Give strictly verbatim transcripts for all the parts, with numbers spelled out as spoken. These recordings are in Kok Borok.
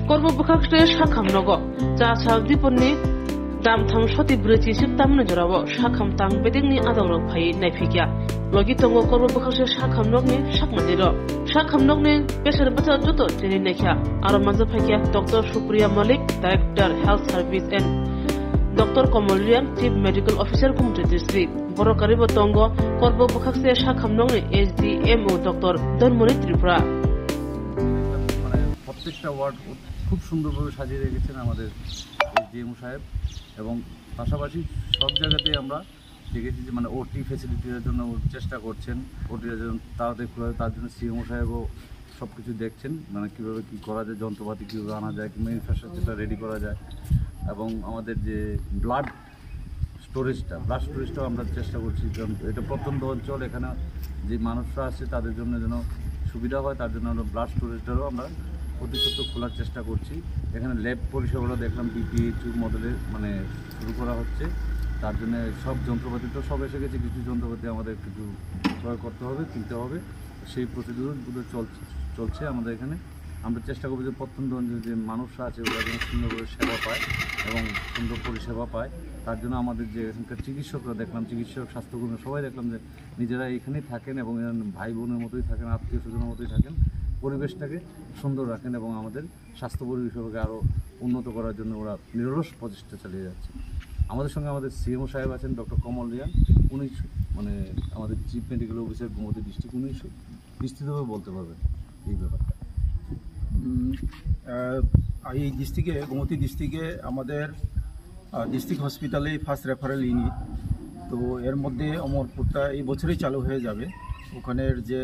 Kormo bwkhak se sakham nogo. Cha sal diponni damthang soti brwi chisik tamni jorao sakham tang bedekni adongrok phaiwi naiphikya. Logi tongo kormo bwkhak se sakham nokni sakmati rok. Sakham nokni peser bwsa joto chini naikha. Aro manja phaikya Doctor Supriya Malik, Director Health Service and Doctor Komol Riang, Chief Medical Officer, Gumti District. Borok karibo tongo kormo bwkhak se sakham nokni S D M O Doctor Dhanmani Tripura. মানে প্রত্যেকটা ওয়ার্ড খুব সুন্দরভাবে সাজিয়ে রেখেছেন আমাদের এসডিএমও সাহেব। এবং পাশাপাশি সব জায়গাতেই আমরা দেখেছি যে মানে ওটি ফেসিলিটির জন্য চেষ্টা করছেন, ওটির জন্য তাড়াতাড়ি খোলা, তার জন্য সিএমও সাহেবও সব কিছু দেখছেন, মানে কীভাবে কী করা যায়, যন্ত্রপাতি কীভাবে আনা যায়, কিংবা ইনফ্রাস্ট্রাকচারটা রেডি করা যায়। এবং আমাদের যে ব্লাড স্টোরেজটা, ব্লাড স্টোরেজটাও আমরা চেষ্টা করছি, কারণ এটা প্রত্যন্ত অঞ্চল, এখানে যে মানুষরা আছে তাদের জন্য যেন সুবিধা হয়, তার জন্য আমরা ব্লাড স্টোরেজটারও আমরা অতি সত্বর খোলার চেষ্টা করছি। এখানে ল্যাব পরিষেবাটা দেখলাম বিপিএইচইউ মডেলে মানে শুরু করা হচ্ছে, তার জন্য সব যন্ত্রপাতি তো সব এসে গেছে, কিছু যন্ত্রপাতি আমাদের কিছু ক্রয় করতে হবে, কিনতে হবে। সেই প্রসিডিউরগুলো চল চলছে আমাদের এখানে। আমরা চেষ্টা করবো যে প্রত্যন্ত অঞ্চলে যে মানুষরা আছে ওরা যেন সুন্দরভাবে সেবা পায় এবং সুন্দর পরিষেবা পায়। তার জন্য আমাদের যে এখানকার চিকিৎসকরা দেখলাম, চিকিৎসক, স্বাস্থ্যকর্মী সবাই দেখলাম যে নিজেরা এখানেই থাকেন এবং এরা ভাই বোনের মতোই থাকেন, আত্মীয় স্বজনের মতোই থাকেন, পরিবেশটাকে সুন্দর রাখেন এবং আমাদের স্বাস্থ্য পরিষেবাকে আরও উন্নত করার জন্য ওরা নিরলস প্রচেষ্টা চালিয়ে যাচ্ছে। আমাদের সঙ্গে আমাদের সিএমও সাহেব আছেন, ডক্টর কমল রিয়াং, উনি মানে আমাদের চিফ মেডিকেল অফিসার গোমতী ডিস্ট্রিক্ট, উনি বিস্তৃতভাবে বলতে পারবেন এই ব্যাপারটা। উম, আহ, এই ডিস্ট্রিক্টে, গোমতী ডিস্ট্রিক্টে আমাদের ডিস্ট্রিক্ট হসপিটালেই ফার্স্ট রেফারেল ইউনিট। তো এর মধ্যে অমরপুরটা এই বছরই চালু হয়ে যাবে। ওখানের যে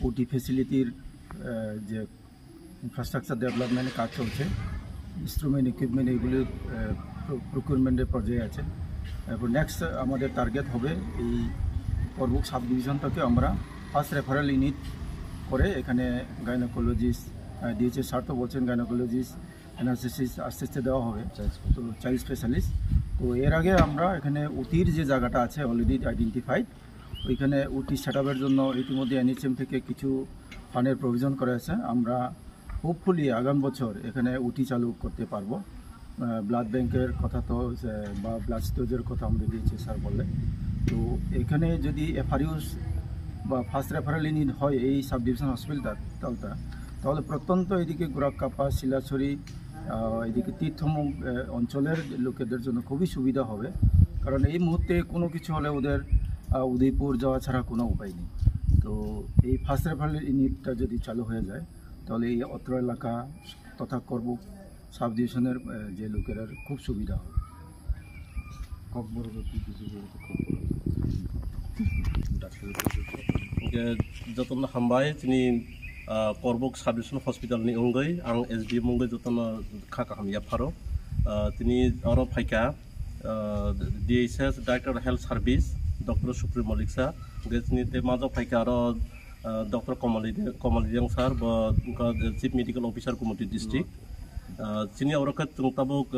ওটি ফেসিলিটির যে ইনফ্রাস্ট্রাকচার ডেভেলপমেন্টের কাজ চলছে, ইনস্ট্রুমেন্ট ইকুইপমেন্ট এগুলি প্রকিউরমেন্টের পর্যায়ে আছে। এরপর নেক্সট আমাদের টার্গেট হবে এই করবুক সাব ডিভিশনটাকে আমরা ফার্স্ট রেফারেল ইউনিট করে এখানে গাইনোকোলজিস্ট, ডিএইচএস স্যার তো বলছেন গাইনোকোলজিস্ট, অ্যানাস্থেসিস্ট আস্তে আস্তে দেওয়া হবে, তো চাইল্ড স্পেশালিস্ট। তো এর আগে আমরা এখানে ওটির যে জায়গাটা আছে অলরেডি আইডেন্টিফাইড, ওইখানে ওটি সেট আপের জন্য ইতিমধ্যে এনএইচএম থেকে কিছু ফান্ডের প্রভিশন করা হয়েছে। আমরা হোপফুলি আগামী বছর এখানে ওটি চালু করতে পারবো। ব্লাড ব্যাংকের কথা তো বা ব্লাড স্টোরেজের কথা আমাদের দিয়েছে স্যার বললেন। তো এখানে যদি এফআরইউস বা ফার্স্ট রেফারেল ইউনিট হয় এই সাব ডিভিশন হসপিটালটা, তাহলে প্রত্যন্ত এদিকে গোরাকাপ্পা, শিলাছড়ি, এদিকে তীর্থমুখ অঞ্চলের লোকেদের জন্য খুবই সুবিধা হবে। কারণ এই মুহূর্তে কোনো কিছু হলে ওদের উদয়পুর যাওয়া ছাড়া কোনো উপায় নেই। তো এই ফার্স্ট রেফারেল ইউনিটটা যদি চালু হয়ে যায়, তাহলে এই অত্র এলাকা তথা করবুক সাব ডিভিশনের যে লোকেরা খুব সুবিধা হবে। Jotono hambai chini Korbuk Sub Division Hospital ni wngwi ang S D M wngwi jotono kha kaham yapharo. Tini oro phaikha D H S, Director Health Service, Doctor Supreme Moliksa, hwnkhe chini tei majok phaikha aro Doctor Komoli Riang sir, bo wngkha Chief Medical Officer Gumoti District. Chini oro khe chwng tabuk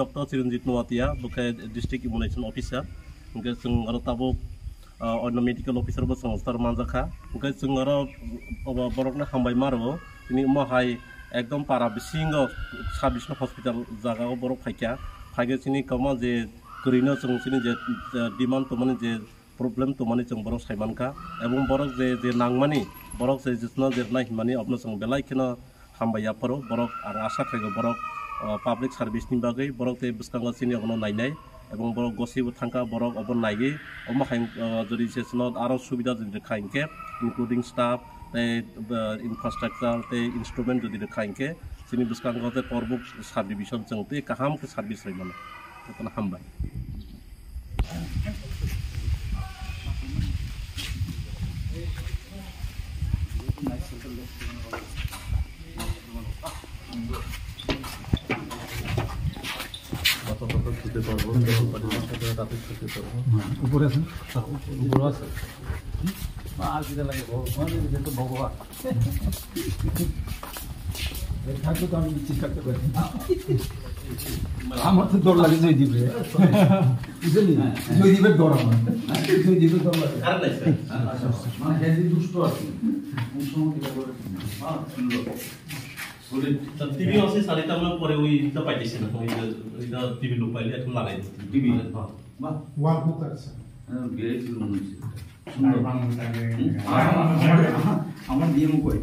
Doctor Chiranjit Noatia, bo khe District Immunization Officer. Hwnkhe chwng aro tabuk oino medical officer bo chwng star manjakha. Hwnkhe chwng aro obo borokno hambai ma rwo. Tini omo hai ekdom para bisingo sub division hospital jagao borok phaikha. Phaikhe chini kwbangma je kwrwino chwng chini je demand tongmani je problem tongmani chwng borok saimankha. Ebong borok je je nangmani, borok je jesno je rwnai hinmani abono chwng belai kheno hambai yapharo. Borok ang asa khlaigo borok public service ni bagwi borok tei bwskango chini abono nainai. Ebong borok gosibo thangkha, borok obo naiwi omo hai jodi se chwngno aro subida jodi rwkha hinkhe, including staff tei infrastructure tei instrument jodi rwkha hinkhe chini bwskango tei Korbuk sub division chwng tei kaham khe service rwi mano. Jotono hambai. উপরে আছে না? উপরে আছে। আর কিটা লাগে? ভগবান, ভগবান। থাকলে তো আমি চিৎকার করতে পারি। আমার তো ডর লাগে জয়দীপে। বুঝলি? জয়দীপের ডর আমার। জয়দীপের ডর লাগে। মানে হেলদি দুষ্ট আর কি। কোন সময় কিটা করে? হ্যাঁ, সুন্দর। T V o se sari tamna pore ui da paite se na, ui da, ui da T V lo paile, এখন লাগাই দিই। T V? হ্যাঁ। বাহ। Wall cooker, sir। হ্যাঁ, বিরাট কিছু মনে হচ্ছে। সুন্দর। আমার, আমার, আমার, আমার D M O কই?